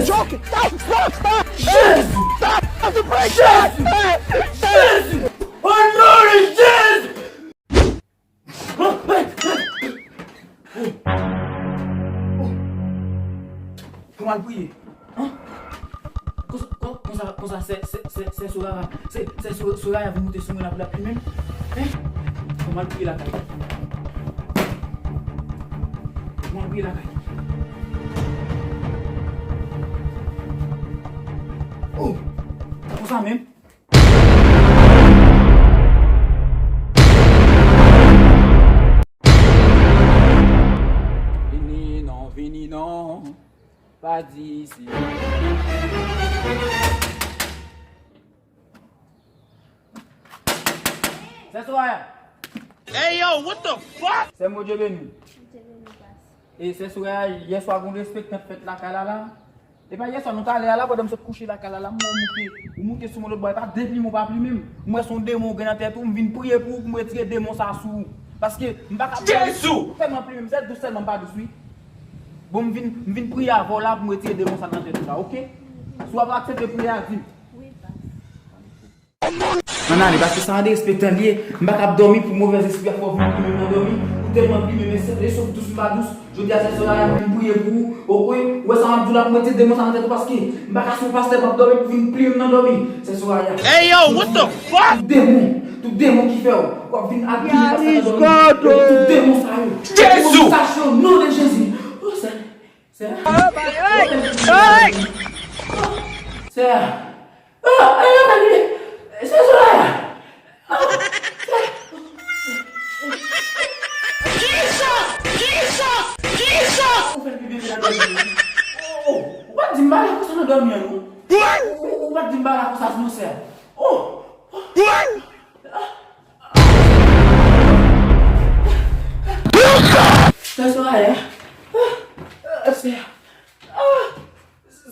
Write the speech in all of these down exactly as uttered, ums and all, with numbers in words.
Joking. Stop, stop, stop. Jezi! Stop, stop the break. Jezi! Jezi! O non de Jezi! Pou m al priye. Hein? Konsa, kon- konsa, konsa, sè, sè, sè, sè Soraya, sè, sè Sor- Soraya vin monte sou mwen la pou l ap plimen m. Hein? Pou m al priye lakay. Pou m al priye lakay. Oh! Konsa menm. Vini non, vini non. Pa di isi. Sè Soraya. Hey yo, what the fuck? Sè m, Bondye beni w. Bondye beni w, pas. E sè Soraya, yè swa gon derespektan fèt lakay la la. E pa yè swa nou t ale a la, pandan m sot kouche lakay la la, m wè w moute, ou moute sou mwen lòt bò, e pa depi m ou pa plimen m. M wè se yon demon ou gen nan tèt ou, m vin priye pou ou, pou m retire demon sa sou ou. Paske m pa ka Jezi! Tèlman plimen m, se dous sèlman m pa dous wi. Bon, m vin, m vin priye avè w la pou m retire demon sa nan tèt ou la, oke? Si w ap aksepte priyè a, di m. Wi, pas. Ann ale, paske sa yon derespektan li ye. M pa kab dòmi pou movèz espri a fè w vin plimen m nan dòmi. Ou tèlman plimen, men se, e sof dous m pa dous. Jodi a, sè Soraya, m vin priye pou ou. Oke, ou wè sa m ap di w la, pou m retire demon sa nan tèt ou, paske m pa ka sou pastè m ap dòmi pou vin plimen m nan dòmi. Sè Soraya. Hey yo, what the fuck? Tout demon, tout demon ki fè w, w ap vin ap plimen pastè nan dòmi. Tout demon sa yo. Jezi! Tout demon sa yo, non de Jezi. Oh, sè. Sè. Sè. Ah, eh, eh, eh, sè Soraya. Ah, sè. Jesus! Jesus! Jesus! Ou fè pipi nan dòmi. Oh, oh, ou pa t di m bagay konsa nan dòmi an, non. Ou, ou, ou pa t di m bagay konsa, non, sè. Oh, oh. Sè Soraya. Ah, ah, sè. Ah,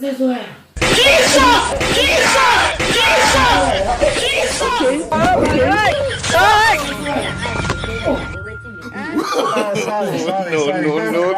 sè Soraya. Jesus! Jesus! Jesus! Jesus! Hey! Hey! No, no, no, no.